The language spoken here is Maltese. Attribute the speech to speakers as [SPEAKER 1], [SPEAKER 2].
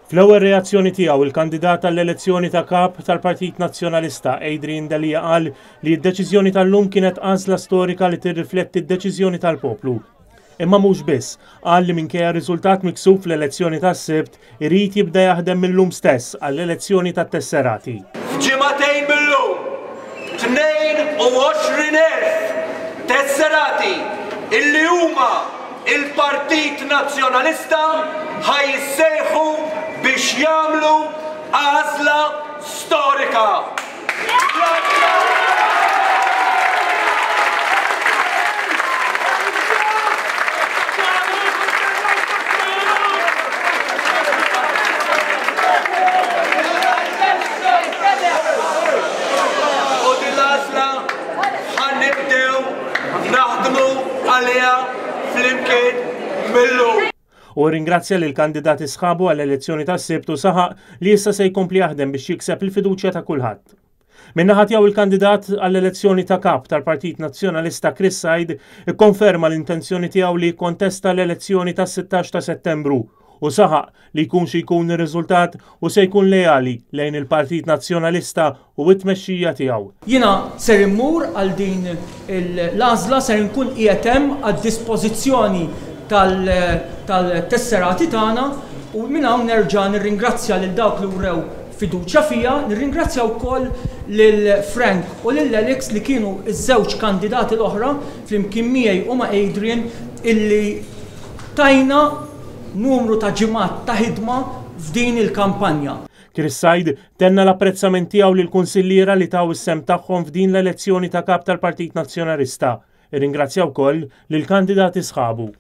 [SPEAKER 1] Fl-ewwel reazzjoni tiegħu il-kandidat għall-elezzjoni ta' Kap tal-Partit Nazzjonalista Adrian Delia qal li d-deċiżjoni tal-lum kienet għażla storika li tirrifletti d-deċiżjoni tal-poplu. Imma mhux biss, qal li minkejja r-riżultat miksub fl-elezzjoni tas-Sibt, irid jibda jaħdem mil-lum stess għall-elezzjoni tat-tesserati.
[SPEAKER 2] F'ġimagħtejn mil-lum, 22,000 tesserati illi huma il-Partit Nazzjonalista ħa jissejħu biex jagħmlu għażla storika. U din l-għażla ħa nibdew naħdmu għaliha flimkien mil-lum.
[SPEAKER 1] Hu rringrazzja lill-kandidati sħabu għall-elezzjoni tas-Sibt u saħaq li issa se jkompli jaħdem biex jikseb il-fiduċja ta' kulħadd. Min-naħa tiegħu il-kandidat għall-elezzjoni ta' Kap tal-Partit Nazzjonalista Chris Said ikkonferma l-intenzjoni tiegħu li jikkontesta l-elezzjoni tas-16 ta' Settembru u saħaq li jkun xi jkun ir-riżultat hu se jkun leali lejn il-Partit Nazzjonalista u t-tmexxija tiegħu.
[SPEAKER 3] Jiena ser immur għal din l-għażla, ser inkun qiegħed hemm għad-dispożizzjoni tal-tesserati tagħna u minn hawn nerġa' nirringrazzja lil dawk li wrew fiduċja fija, nirringrazzja wkoll lil Frank u lil Alex li kienu ż-żewġ kandidati l-oħra flimkien miegħi u ma' Adrian illi tajna numru ta' ġimgħat ta' ħidma f'din il-kampanja.
[SPEAKER 1] Chris Said tenna l-apprezzament tiegħu lill-kunsilliera li taw is-sehem tagħhom f'din l-elezzjoni ta' Kap tal-Partit Nazzjonalista. Irringrazzja wkoll lill-kandidati sħabu.